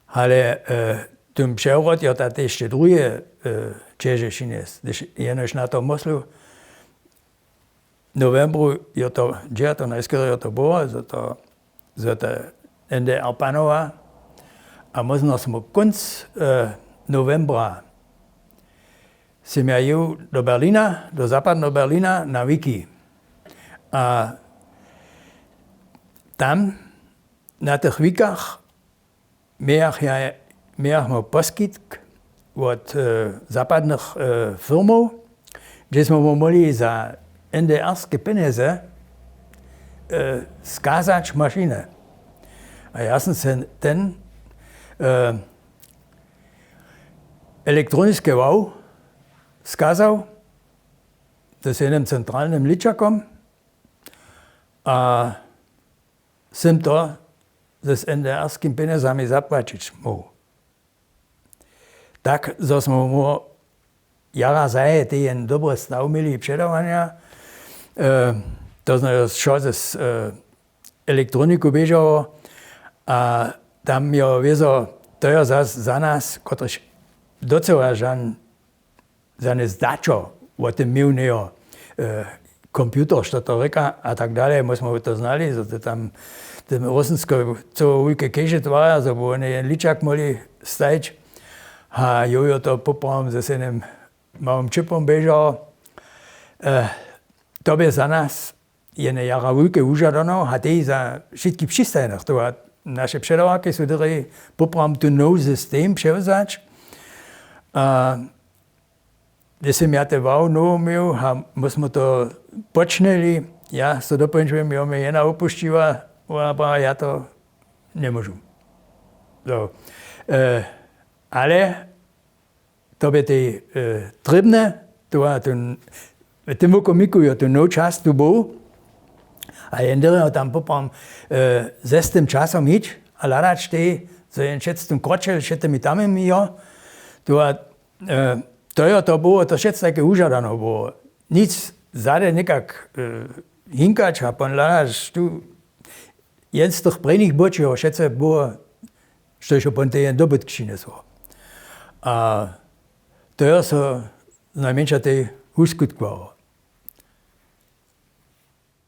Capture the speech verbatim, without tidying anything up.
Ale tón přewrót jo ta tež druhe ćeže šinje, hdyž jenož na to myslu, nowembru jo to dźejato najskerjo to było zo to zo to, ndr panowa. A mózno smy kónc nowembra sym ja jěł do berlina do zapadneho berlina na wiki. A tam na tych wikach mějach ja mějach mój poskitk wot zapadnych firmow, hdźe smy móhli za ndrske pjenjezy skazać mašiny. A ja sym se ten elektroniske wow skazał z jednym centralnym ličakom a sym to z ndrskim pjenjezami zapłaćić móhł. Tak zo smy mu jara zahe tej jen dobry staw měli předawanja. To znaješ wšo z elektroniku běžało. A tam jo wězo to jo zas za nas kotryž docyła žan žane zdaćo wo tym měł njejo computer što to rěka a tak dalej my smy to znali zo to tam tym rusinsko co wulke keže twara zo by wone jen ličak móhli stajić. A jow jo to poprawom z jednym małym čipom běžał. To bě za nas jene jara wulke wužadano a tež za wšitkich přistajenych to a naše předawarki su dyri poprawom tu nowy system přewzać. A hdyž sym ja te wow nowy měł a my smy to počnili, ja so dopońčujem jo mje jena wupušćiła, wona prawa ja to njemóžu. Ale to bě tej trěbne. W tym wukomiku jo tu nowy čas tu był. A jen dyrjo tam poprawom z tym časom hić a hladać tej zo jen wšetc tym kročel wšetcymi tamymi jo. To jo to było to wšetc tajke wužadano było. Nic zady někak hinkać a pon hladać tu jen z tych prěnich bóčeho wšetce było štož jo pon tej jen dobytk přinjesło. A to jo so znajmjeńša tej wuskutkowało.